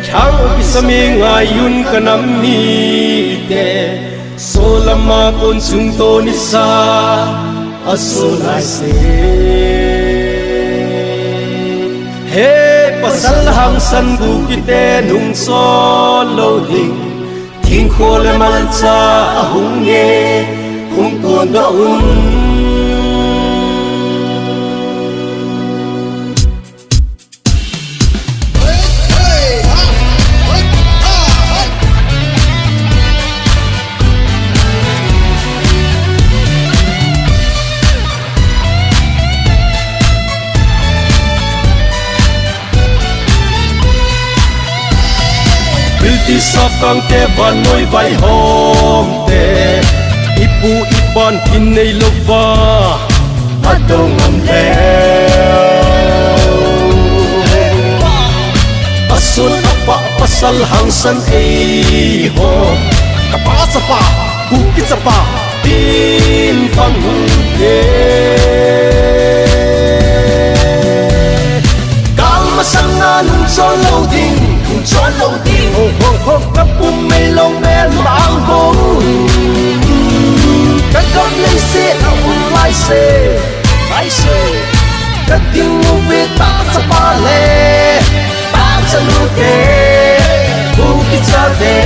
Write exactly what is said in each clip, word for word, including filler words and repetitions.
Thao kisame ngai un ka nam mite, solam a kon chung to nisa a so lai se. He pasal hangsan bu kite nung so lo ding, thingkho le malcha a hung nge, hung kon doh un. Pilti sapang te vannoi vaihom te, ipu ipan kin nei louva, adong ngam le. Asun apa pasal hangsan eiho, kapa chapa, Kuki chapa, tin pang hung te. Gal masanga nung chon lo ding, nung chon lo ding. Ho, ho, ho, ka pum mei lo mel mang ho. Ka gam lei se, a um lai se. Ai se, ka ding u ve ta chapa le, ta chanu te, bu kicha te.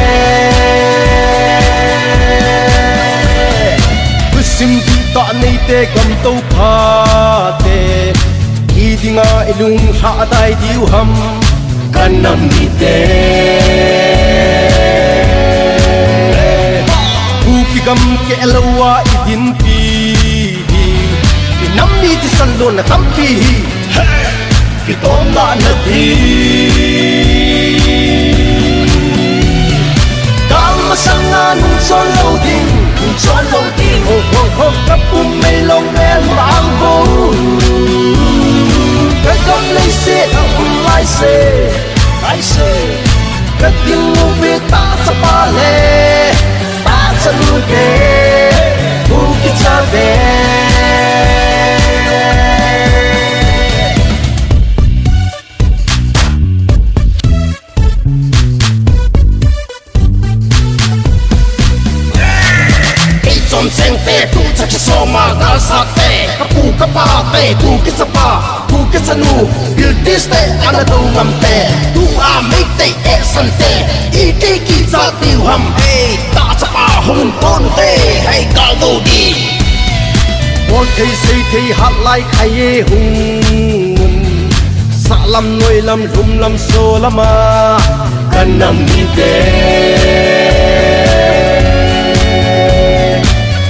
Kusim di ta nei te gam to pha te, ki dinga ilung ha dai diu ham. Ka nam mite, Kuki gam ke lo a i dinpi hi, i nam mi ti san lo na tampi hi. Kitom na na di. Gal masanga nung chon lo ding, nung chon lo ding. Ho, ho, ho, ka pum mei lo mel mang ho. Ka gam lei se, a um lai se. Ai se, ka ding u ve ta chapa le, ta chanu te, bu kicha te. Kei chom cheng te, tu cha ki soma gal sa te, ka pu ka pa te, tu kicha pa. Kuki chanu, Biltis te, ana do ngam te, tu a mei te, e san te, i kei kicha diu ham, e, ta chapa hung ton te, hei gal do di. Bol thei sei thei hat lai khai e hung, sa lam noi lam lhum lam so lam a, ka nam mite.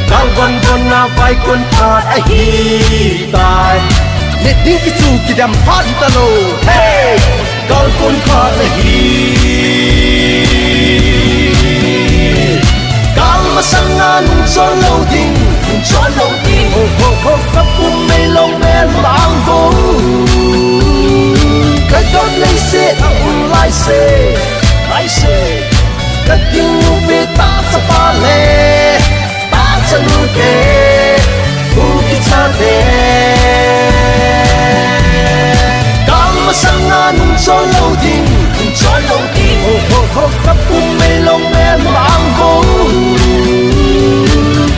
Gal von von na vai kon phat ahi. Tai. Le ding kichu kidem phat ta lo. Hey! Gal kon kha le hi. Gal masanga nung chon lo ding, nung chon lo ding. Ho, ho, ho, ka pum mei lo mel mang ho. Ka gam lei se, a um lai se, lai se. Ka ding u ve ta chapa le. Ta chanu te, bu kicha te. Gal masanga nung chon lo ding, nung chon lo ding. Ho, ho, ho, ka pum mei lo mel mang ho.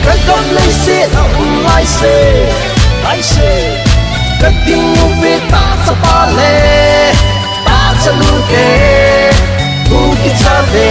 Ka gam lei se, a um lai se, lai se. Ka ding u ve ta chapa le. Ta chanu te, bu kicha te.